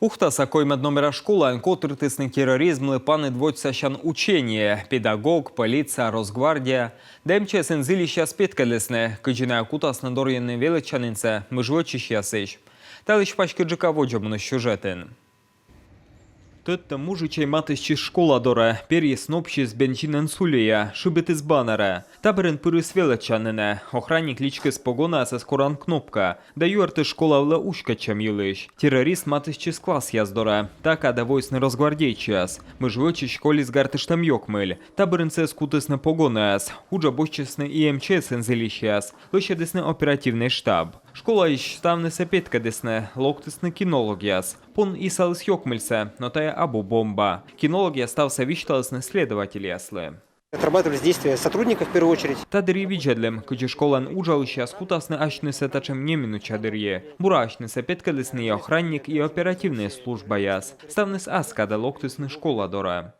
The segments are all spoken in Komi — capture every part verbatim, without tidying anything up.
Ухтаса коймӧд номера школаын котыртісны терроризмлы паныд водзсасян учение. Педагог, полиция, Росгвардия да эм че эсын зільысьяс петкӧдлісны, кыдзи найӧ кутасны дорйыны велӧдчанінсӧ мыж вӧчысьясысь. Та йылысь паськыдджыка водзӧ миян сюжетын. Тӧдтӧм мужичӧй матыстчис школа дорӧ, перйис нопсьыс бензинӧн сулейӧ, шыбитіс баннерӧ. Та бӧрын пырис велӧдчанінӧ. Охранник личкис погонаясӧс коран кнопка да юӧртіс школа вылӧ уськӧдчӧм йылысь. Террорист матыстчис классъяс дорӧ. Та кадӧ воисны росгвардеецъяс. Мыж вӧчысь колис гартыштӧм ёкмыль. Та бӧрын сійӧс кутісны погонаяс. Уджӧ босьтчисны и эм че эсын зільысьяс. Лӧсьӧдісны оперативнӧй штаб. Школаысь ставнысӧ петкӧдісны, локтісны кинологъяс. Пон исаліс ёкмыльсӧ, но тайӧ абу бомба. Кинологъяс ставсӧ висьталісны следовательяслы. Отрабатывались действия сотрудников в первую очередь. Та дырйи видзӧдлім, кыдзи школаын уджалысьяс кутасны асьнысӧ татшӧм неминуча дырйи. Бура асьнысӧ петкӧдлісны и охранник, и оперативнӧй службаяс. Ставныс ас кадӧ локтісны школа дорӧ.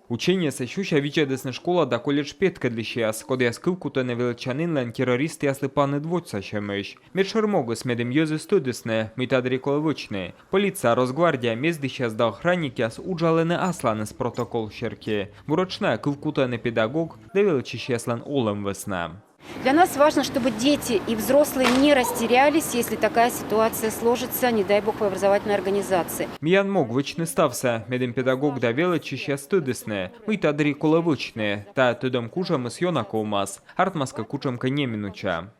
Учениесӧ сюся видзӧдісны школа да колледж петкӧдлысьяс, кодъяс кывкутӧны велӧдчанінлӧн террористъяслы паныд водзсасьӧмысь. Медшӧр могыс, медым йӧзыс тӧдісны, мый та дырйи колӧ вӧчны. Полиция, Росгвардия, мездысьяс да охранникъяс уджалӧны асланыс протокол серти. Буретш найӧ кывкутӧны педагог да велӧдчысьяслӧн олӧм вӧсна. Для нас важно, чтобы дети и взрослые не растерялись, если такая ситуация сложится, не дай бог, в образовательной организации. Миян мог вӧчны ставсӧ, медым педагог да велӧдчысьяс тӧдісны, мый та дырйи колӧ вӧчны. Та тӧдӧм кужӧмыс ёна ковмас. Артмас кӧ кутшӧмкӧ неминуча.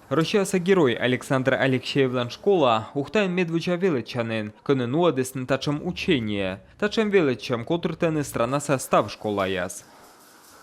Россияса Герой Александр Алексеевлӧн школа Ухтаын медводдза велӧдчанін, кӧні нуӧдісны татшӧм учение. Татшӧм велӧдчӧм котыртӧны странаса став школаяс.